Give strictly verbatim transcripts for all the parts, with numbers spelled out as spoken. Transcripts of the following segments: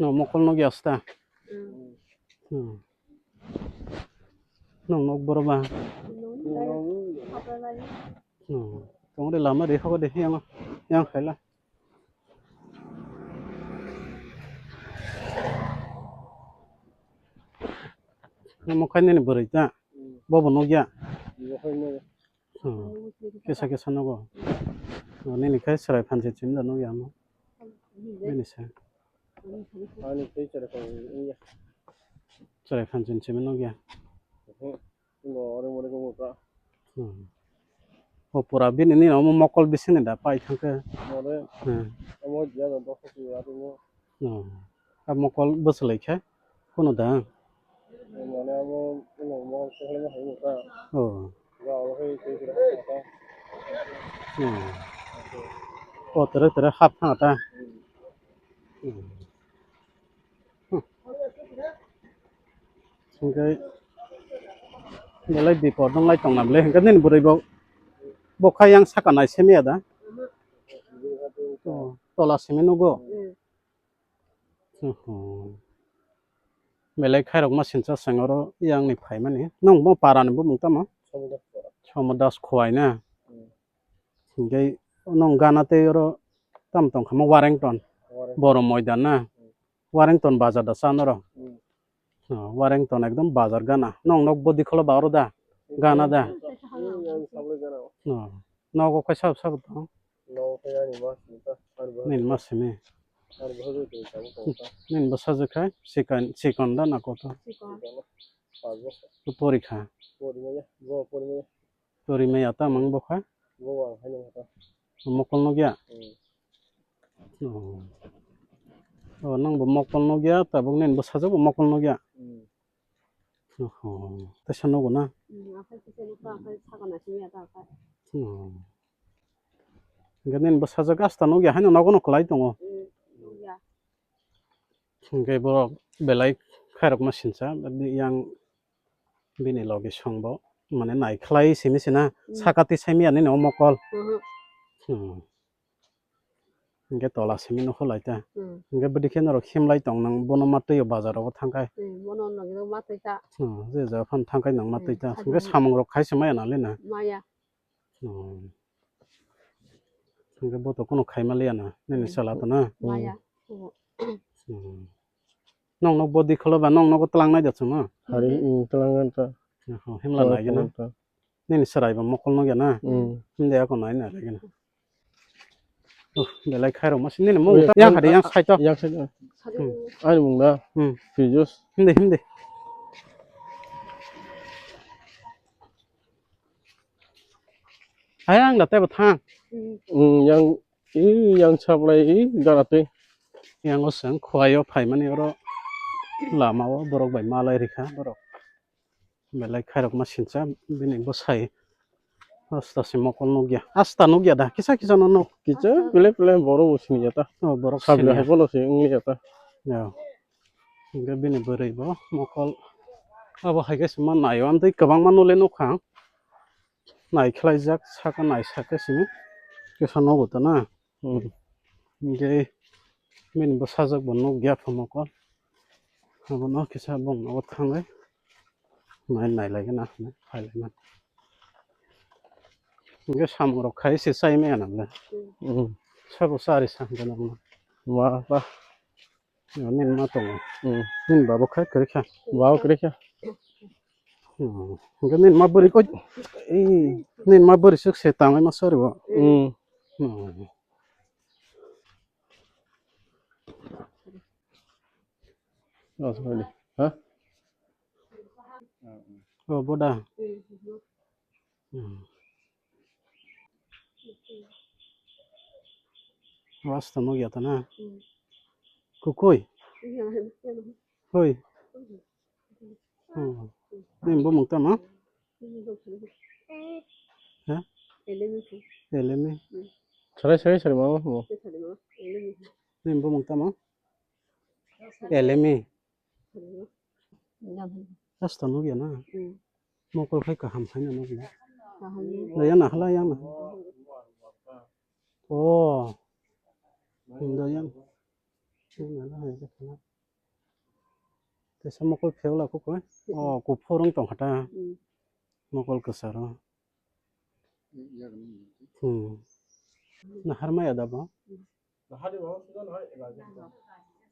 No mokol no gyasta. Hmm. Nong nok boro ba. Hmm. Tong de lama de habo de yang yang khaila. Namo khainani bwrwi ta. Hmm. Bobo nukya. Bo khainai. Hmm. Kesa kesa nogo. Oh, nini khai chwrai phansi chini da nukya mo. Bini se. Ani khai chwrai phansi wngya. Chwrai phansi chini nukya. Bo ore more ko ka. Hmm. O pura bini ni omo mokol bisini da pai thangkhe. More. Hmm. Omo dia da dokho ki ati mo. Oh. A mokol bwswlai khe kheno da. Mane abo mokol khe hai ta. Oh. Ga abo khe khe khe ta. Oh. O tere tere hap thang ta. Hmm. Hmm. Hingke belai bipor dong lai tong na belai hingke nini bwrwi bo bo kha yang saka nai simi ya da. Oh, tola simi nugo. Hmm. Belai khairok ma sincha seng oro yang ni phaimani. Nong bo para ni bumung tamo? Somo Das Khowai na. Hmm. Hingke nong gana tei oro tam tong kha mo Warrington. Warrington. Boro Moidan na. Hmm. Warrington bazar da sa noro. Hmm. Oh, Warrington ekdom bazar gana. Nong nok bodi kholo ba oro da. Gana da. Hmm, yang sabole gana. Oh. Nogo khe sab sab tong. Nogo khe ani ma simi ta, ani bo. Nini ma simi. Ani bo hojai tong tong ta. Nini bo sajwk khai, chikon, chikon da na koto. Chikon. Chikon. Pajak. Pori kha. Pori maya, bo pori maya. Pori maya ta mang bo kha. Bo wang hai nang ta. Mokol nukya. Hmm. Oh. Oh, nang bo mokol nukya, tabuk nini bo sajwk bo mokol nukya. Hmm. Oho, teisa nogo na? Hmm, akhai kisa nukha, akhai sakana simi ata akhai. Hmm. Hingke nini bwsajwk asta nukya haino nogo no kwlai tongo. Hmm, nukya. Hingke borok belai khairokma sincha, yang bini logi songbo, mane naikhlai simi sina, hmm, sakati saimya nini o mokol. Mhm. Hmm. Hingke tola simi nukho lai ta. Hmm. Hingke bwdikhe norok himlai tong nang bono matwi o bazar rogo thangkhai. Hmm, bono logio matwi ta. Hmm, je jaga phano thangkhai nang matwi ta. Hmm, hingke samung rok khai se maya nang le na. Maya. Hmm. Hingke bo to kuno khai maliya na, nini, hmm, sala to na. Maya. Hmm. Nong nok bodi kholo ba nong nogo twlang nai da chwngno. Hari, hmm, twlang ta. Oho, himla nai gana. Nini chwrai bo mokol nukya na? Hmm. Himde ako nai nai lagina. Uh, belai khairok masi nini mung yang hari yang side o. Yang side o. Hmm. Ani mung da. Hmm. Pijos. Himde, himde. Hai ang da tebo thang. Hmm, yang, i yang saplai i gana twi. Yang o seng khwai o phaimani oro lama o borok bai malai rikha borok. Belai khairokma sincha bini bwsai. Asta se mokol nukya. Asta nukya da. Kisa kisa no nuk. Kisa pele pele borok bo siniya ta. Oh, borok siniya. Sabla hai bono se wngya ta. Ya. Hingke bini bwrwi bo mokol. Abo hai khe se ma naio. Amtwi kwbangma nole nukha. Naikhlaijak saka nai saka simi. Kisa nogo ta na. Hmm. Hingke bini bwsajwk bo nukya pha mokol. Abono kisa bong nogo thangwi nai nailai gana hinwi phailaimani. Hingke samung rok khai se chai maya nang le. Hmm. Sabo chari sa hingke nang ma ba. Nini ma tongo. Hmm. Nini babo khai kwrwi kha. Babo kwrwi kha. Hmm. Hingke nini ma bwrwi koi. Nini ma bwrwi swk se tangwi ma sori bo. Hmm. Hmm. Oh, sorry. Ha? Oh, boda. Hmm. Rasta nukya ta na? Hmm. Kukui? Hoi. Hmm. Nini bumung tamo? Ha? Elemi. Sarai, sarai, sarai, mama, mama. Nini bumung tamo? Elemi. Asta nukya na? Hmm. Mokol khai kaham khai na nukya. Kaham. Da yang na hala yang na. Oh. Hmm, da yang. Yang na hala yang na. Teisa mokol phiyok la kukui. Oh, kuphur wng tong kha ta. Hmm. Mokol kwcharo. Hmm. Nahar maya da bo?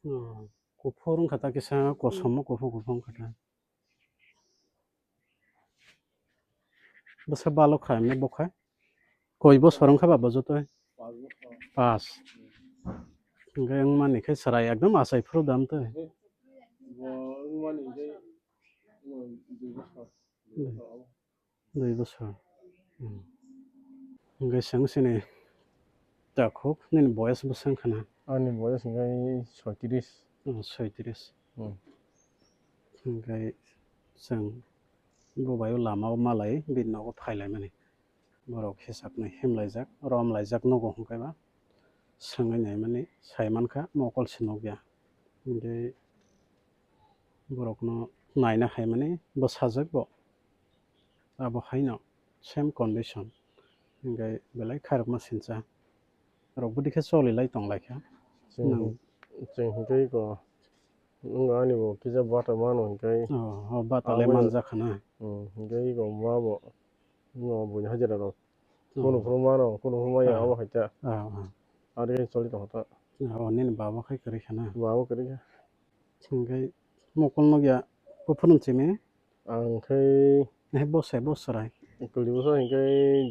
Hmm. Oh, kuphur wng kha ta kisa, kosom mo kuphur kuphur wng kha ta. Bwsa balok kha, emne bo kha. Koi bosor wng kha ba bo joto? Pas. Hwnkhe wng mani khe chwrai ekdom achai phuru dam tei. Dui bosor. Hmm. Hwnkhe chwng chini takhuk nini boyes bwswng khna? Ani boyes hwnkhe soitris. Oh, soitris. Hmm. Hwnkhe chwng bo bai o lama o malai bini nogo phailaimani. Borok hisakni himlaijak, romlaijak nogo hwnkhe ba swngwi naimani saimankha mokol se nukya. Hwnkhe borokno naina haimani bwsajwk bo. Abo haino same condition. Hwnkhe belai khairokma sincha. Rok bwdwi khe choli lai tong lai kha. Chwng Nang- chwng hwnkhe eko wng ani bo kisa bata mano hwnkhe. Oh, oh, bata le Abo manjak khana. Hmm, hwnkhe eko ma bo wng buini hajira rok. Oh. Kunu phuru mano, kunu phuru maya Ah. Abo hai ta. Ah, ah. Adi khe choli tong kha ta. Ah, oh, nini baba khai kwrwi khana. Baba kwrwi kha. Hwnkhe mokol nukya buphuru chini? Ang khe Eh, bo se, bo chwrai. Kwlwi bwswk hinkhe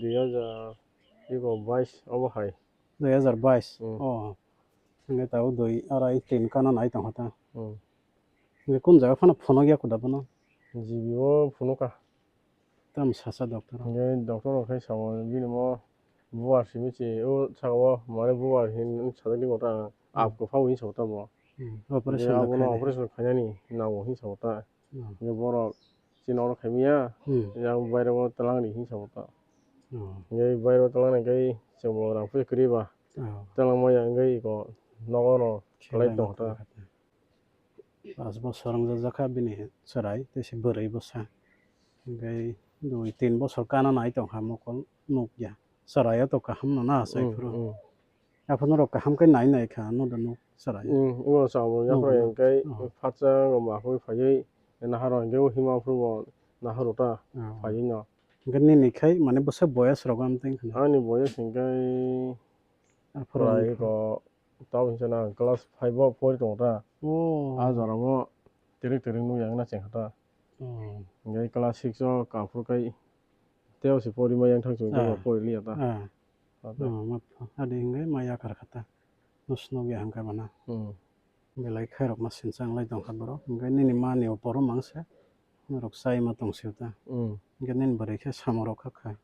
dui hajar eko bais obo hai. Dui hajar bais. Hmm. Oh. Hwnkhe tabuk dui, arai, tin kana nai tongkha ta. Hmm. Hwnkhe kun jaga phano phunukya kuda bono? G B o phunukha. Tamo sacha doctor? Hwnkhe doctor rok khe sao bini mo bubar simi se o saka o mane bubar hin sajak ni kota Hmm. Ab kwphao hin sao tamo. Hmm. Operation Hwnkhe abono khainai. Operation khainani nango hin sao ta. Hmm. Hwnkhe borok chini oro khaimaya, Hmm. Yang bairo o twlang di hin sao ta. Hmm. Hwnkhe bairo o twlang nai khe chwng bo rang puisa kwrwi ba. Oh. Twlang maya wngwi eko nogo no Khe kwlai lai tong ma ta. Tong kha ta. Pas bosor wng jak kha bini chwrai, tei se bwrwi bwsa. Hwnkhe dui tin bosor kana nai tong kha mokol nukya. Chwrai o to kaham no na achai Hmm, phuru. Hmm. Aphano rok kaham khe nai nai kha, no da nuk chwrai. Hmm, oro chabo Nuk yaphra no. Hwnkhe Oh. Phatsa rok ma hoi phaiwi nahar rok hwnkhe o hima phuru bo nahar rok ta Oh. Phaiwi no. Hwnkhe nini khai mane bwsa boyes rok am teng khna? Ani boyes hwnkhe Aphuru prai wngkha. Ko tabo hinsa na class five o pori tongo ta. Oh. A jora o terek terek nukya wngna chengkha ta. Oh. Hwnkhe class six o kaphuru kai tei se pori ma yang thang chwng Ah. Pori liya ta. Ah. Ade hwnkhe ma yakar kha ta. Nus nukya hwnkhe bana. Hmm. Belai khairokma sinchang lai tongkha borok. Hwnkhe nini mani opor o mangse norok chai ma tong sio ta. Hmm. Hwnkhe nini bwrwi khe samung rok kha kha.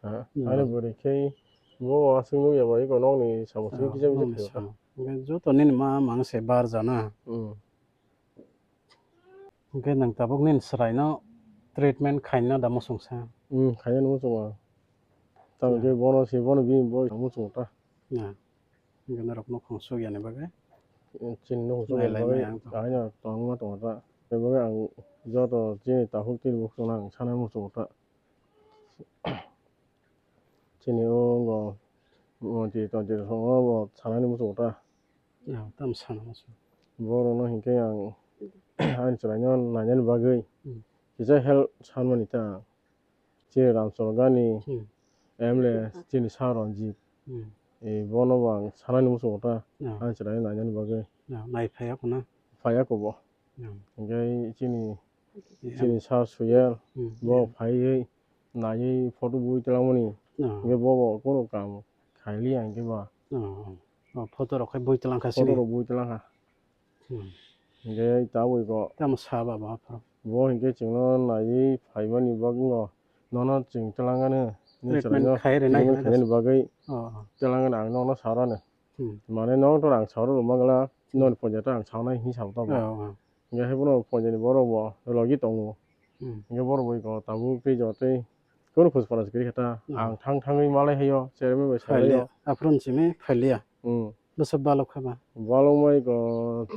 Ha? Hmm. Ani bwrwi khe bo aswk nukya bai eko nokni samung simi kisa bisa nokni thwiyo kha. Samung. Hwnkhe joto nini ma mangse bar jana. Hmm. Hwnkhe nwng tabuk nini chwraino treatment khaina da muchungsa? Hmm, khainani muchungo. Tamo khe bono se bono bini boi muchungo ta. Ya. Hwnkhe norok nukhung sukyani bagwi. Chini nukhung sukyani bagwi. Nailai maya wng tong. Aino tongma tongo ta. Tei bagwi ang joto chini takhuk tini bukhuk tongna ang sana muchungo ta. Chini o wngkha twenty twenty song o bo sanani muchungo ta. Ya, tamo sana muchungo. Borokno hinkhe ang ani chwraino nainani bagwi Hmm. Kisa help sanmani ta. Chini Ramchandra ni Hmm. M L A chini Sa Ranjit. Hmm. E, bono bo ang sanani muchungo ta. Ya. Ani chwraino nainani bagwi. Ya, nai phaiya khuna. Phaiya kobo. Ya. Hinkhe chini, Ya. Chini Sa Suyel, Hmm. Bo phaiwi naiwi photo bui twlangmani. Ya. Hinkhe bobo kono kam khailiya hinkhe ba. Ya. O photo rok khai bui twlang kha sini. Photo rok bui twlang kha. Hmm. Hinkhe tabwi ko. Tamo sa ba ba phoro. Bo hinkhe chwngno naiwi phaimani bagwi no nono chwng twlangani. Treatment khai rwnai hinwi khainani bagwi. Oh, oh. Twlangani ang nono sarani. Hmm. Mane nono to ang sauro rwma gala, Hmm. Noni ponjata ang saunai hinwi sabo tamo. Oh, oh. Hinkhe haiphano ponjani borok bo logi tongo. Hmm. Hinkhe borok bai ko tabuk tei jotoi kono phus phanas kwrwi kha ta. Hmm. Ang thang thangwi malai haio, cheremai bai salai Phailiya. Aphuru simi phailiya. Hmm. Bwswk balok kha ba? Balok mai ko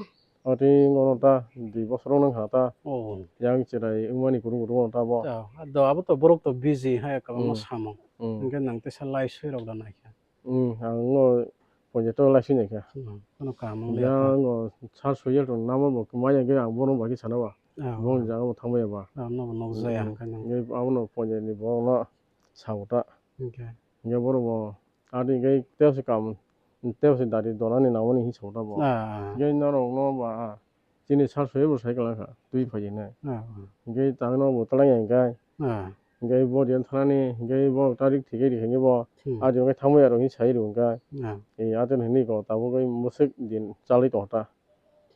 ati ngono ta dui bosor wng kha ta. Oh. Yang cherai wngmani kutung kutung ta bo. Ta, do abo to borok to busy hai kwbangma Hmm. Samung. Hmm. Hinkhe nang teisa lai swi rok da nai kha. Hmm, ang no Ponjai to lai sini kha. Hmm, kono kaam wng ya liya ta. Ngo sar soyal tong nama bo maya ge ang bono bagi sana ba. Ah, bong jaga bo thangmaya ba. Ah, no, no, jaya Hmm. hangka nang. Ngai abono ponjai ni borok no sa uta. Okay. Ngai borok bo adi ngai teo se kam, teo se dari donani namani hin sa uta bo. Ah. Ngai norok no ba, chini sar soyal bo sai kala kha, twi phai nai. Ah, ah. Ngai tang no bo talang ya ngai. Ah. Hingke bo diyan thanani, hingke bo tarik thike rikhaini bo, Hmm. adi hingke thangmai aro hini sai rw hingke. Ah. E, adi hini ko tabuk oi mwswk din chalwi tongta.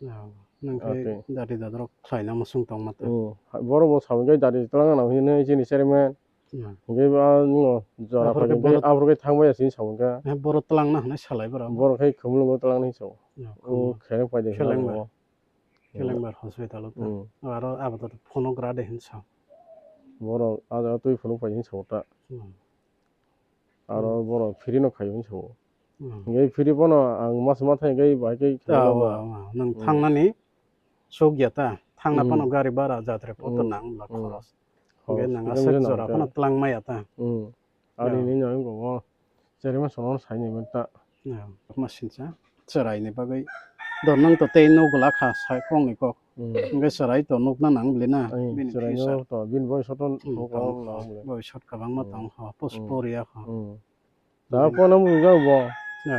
Ah, nang khe Okay. Dadi dadorok khlaina mwswng tongma ta. Hmm. Borok bo sabui khe dadi twlang nang hini chini chairman. Ah. Hingke bo nwngo jora Aphuru khe phai hingke borok aphuru khe thangmai asini sabui khe. Eh, borok twlangna hwnwi salai borok. Borok khe khumulwngo twlangna hinwi sabo. Ah, O khumulwng. Kheleng pai de Kheleng bai. Bo. Kelengbar hospital o ta. Hmm. Aro abo to phone gra de hinsa. Borok ah jaga twi phunuk pai hinsa ta. Hmm. Aro Hmm. Borok free no khaio hinsa. Hmm. Ngai free bono ang mas ma thai gai bai kai Ah, khaio. Wa, wa. Nang Hmm. Thangnani suk ya ta. Thangna Hmm. Phano gari bara jatre poto Hmm. Nang la Hmm. Khoros. Khoros. Ngai nang Nang aswk jora phano tlang maya ta. Hmm. Ari Ya. Ni nang go. Cherima sono sai ni ta. Ya, ma sincha. Cherai ni bagwi. Dor nang to tei no gula kha sai kong ni kok. Hmm. Ngai cherai to nuk na nang bli na. Ai, bini cherai future. No to, bin boy soton Hmm, nuk tong nang ho. Bli. Boy sot kabang ma Hmm. Tong ho. Pos Hmm. Poria ho. Hmm. Da Bini ko na mu ga bo. Ya.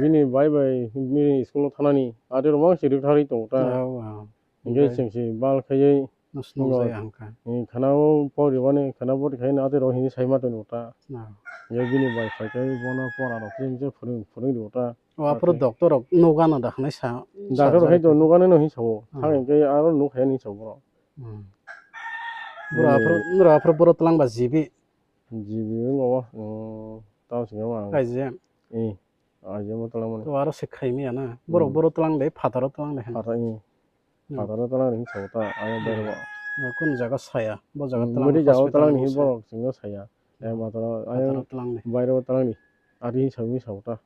Bini bai bai, bini school no thanani. Ate ro mang siri thari tong ta. Ya, wa. Hingke Hingke chwng se bal khaiwi Nos-, tongo. Nokjai ang kha. Ni khana o pori mani khana bori khai na ate rok hini sai ma tongo ta. Ah. Ye bini bai phai khai bono pora rok hini je phwrwng, phwrwng rw ta. O aphuru Ate doctor rok nugano da hwnwi sa, Doctor rok sajak khai to kha. Nugano no hini sao. Ah. Thang hingke aro nuk hai ni sao boro. Hmm. Boro Bini aphuru, boro aphuru boro twlang ba jibi. Jibi wng o, mm, tamo singmo ang. Kaijak. Eh, aje mo twlang mani. To aro se khaimi ya na. Borok Hmm. Boro twlang de, phataro twlang de. Phataro, eh. Hmm. Phataro twlang de hinwi sao ta, ayo Hmm. Berbo. Kun jaga saya, bo jaga Hmm, twlang mudi jaga hospital twlang ni mose. Borok singno saya. Eh, Hmm. Phataro, ayo Phataro twlang de. Bairo twlang ni. Ari hinwi sao ta.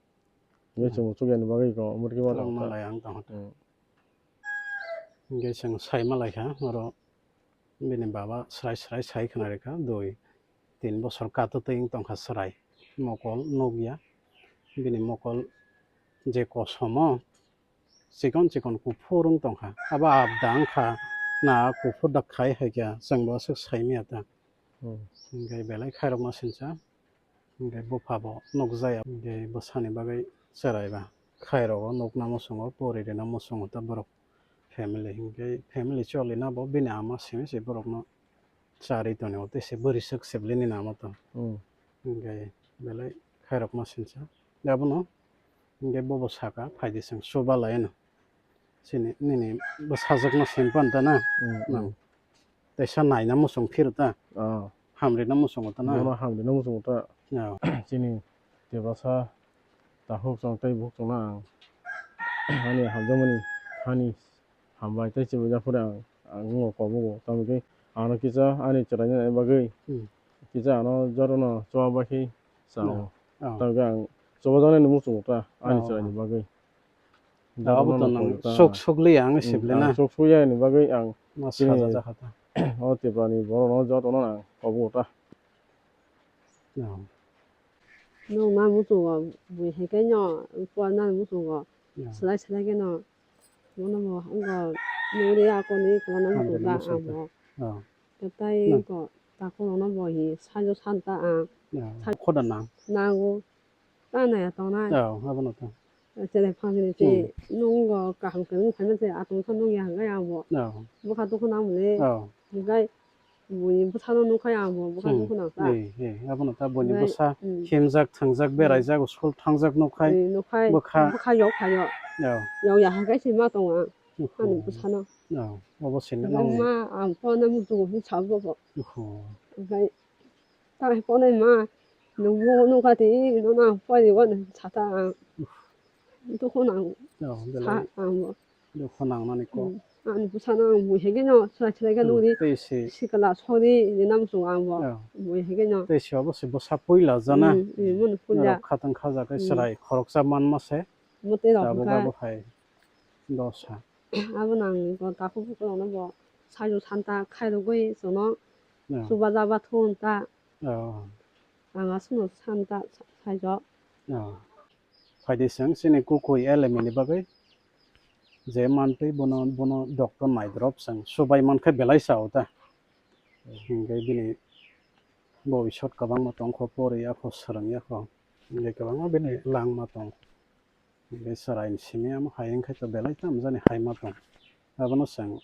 Ye Hmm. Chwng chukya ni bagwi ko, murki ma Twlang tong ta. Malai ang tong ta. Hmm. Hingke chwng sai malai kha, oro bini baba srai srai sai khna rikha, dui tin bosor kato twi wng tongkha chwrai, mokol nukya, bini mokol je kosomo chikon chikon kuphur wng tongkha, abo abda wngkha na kuphur da khai hai khe chwngbo aswk saimanya ta. Hmm. Hingke belai khairokma sincha. Hingke bupha bo nukjaya, hingke bwsani bagwi chwrai ba khairok o nukna muchungo, pori rwna muchungo ta borok family, hingke family cholina bo bini ama simi se borokno charwi tonwi o, tei se bwrwi swk sibli ni namo to. Hmm. Hingke belai khairokma sincha. Abono hingke bobo saka, "Phaidi chwng chuba lai," hino. Chini, nini bwsajwkno sim pan ta na? Mm, mm. Nang teisa naina muchung phiro ta? Oh. Hamrina muchungo ta na? Bono hamrina muchungo ta. Oh. Chini Tiprasa takhuk chwng tei bukhuk chwngno ang ani hamjakmani hani hambai tei chibajak phuru ang, ang wngkha kobogo. Tamokhe ano kisa ani chwraino naina bagwi, hmm, kisa ano jotono chubabaikhe chao. Oh. Tamokhe ang chubajaknai muchungo ta ani, oh, chwraini bagwi. Abo to nang sok sok liya ang sibli na. Sok sok ya ni bagwi ang ma chini saja jakha ta. O Tripura ni borok no joto no ang kobo ta. Nwng ma muchungo bui hai khe no, po na muchungo. Swlai swlai khe no. Bono bo wngkha nuri akoni kwlana muchungo ta ang bo. Tei wngkha takhuk rok no bo hi sajo san ta ang. Khoda nang. Nango. Ta naya tongnai. Oh, abono ta. Chele family se nungo kaham khe nung khaima se atong sa nung ya hwnkhai ang bo. Oh. Bwkha dukhu nang mole. Oh. Hwnkhai bui bwsano nung khai ang bo bwkha dukhu nang ta. Eh, eh, abono ta buini bwsa himjak thangjak beraijak school thangjak nukhai. Eh, nukhai bwkha yok khayo. Oh. Yok ya hwnkhai se ma tongo ang. Ani bwsano. Oh, obo se nang. Ma ang phone muchungo hin sa bo bo. Hwnkhai. Tamo ponai ma, nwng bo nukha twi, nono ang pori o nwng sata ang. Dukhu nang sa ang bo. Dukhu nang nani ko. Hmm. Ani bwsano ang bui hai khe no swlai swlai khe nukdi. Tei se. Sikla sori ni nam sung ang bo. Oh. Bui hai khe no. Tei se obo se bwsa puila jana. Hmm, hmm, mano puila. Norok khatang khaja khe chwrai khoroksa manma se. Mo tei rok tabuk hwnkha. Abo hai dosa. Abo nang ko takhuk bukhuk rok no bo saijo santa khairogwi chwngno chubaja ba thun ta. Oh. Ang aswkno santa saijo. Oh. Phaidi chwng chini kukui L M E ni bagwi je mantwi bono, bono doctor naidrop chwng subai mankhe belai sao ta. Hinkhe bini bobisot kwbangma tongkho, pori yakho, swrwng yakho, hinkhe kwbangma bini langma tong. Hinkhe chwraini simi amo hai wngkhe to belai tamjani hai ma tong. Abono chwng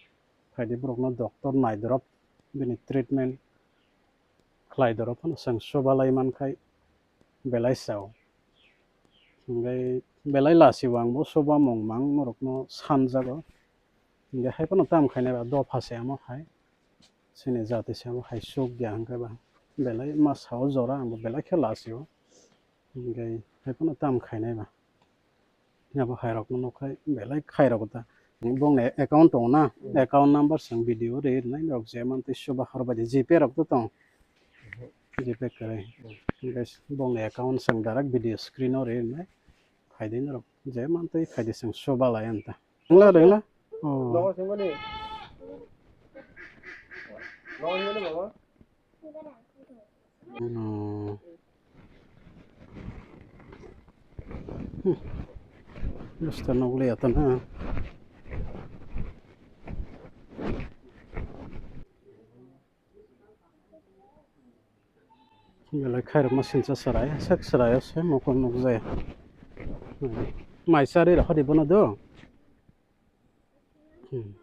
phaidi borokno doctor naidrop bini treatment khlai doro phano chwng subalai mankhai belai sao. Hinkhe belai lachio ang bo subamung mang norokno sanjago. Hinkhe hai phano tam khainai ba dopha se amo hai. Chini jati se amo hai chukya hinkhe ba belai ma sao jora ang bo belai khe lachio. Hinkhe hai phano tam khainai ba. Abo hai rok no nukhai belai khai rok ta. Bongni account tongo na, account number chwng video ri nai rok je mantwi suba hor bai di G Pay rok to tong. G Pay kwrwi. Guys, bongni account chwng direct video screen o ri nai. Phaidi norok je mantwi phaidi chwng suba lai anta. Wngla ringla. Oh. Hmm. Hmm. Bwswk nugwi ya tong ha. Belai khairokma sinsa chwrai, sak chwraio se mokol nukjaya. Hmm. Mai chari rw hadi bono do. Hmm.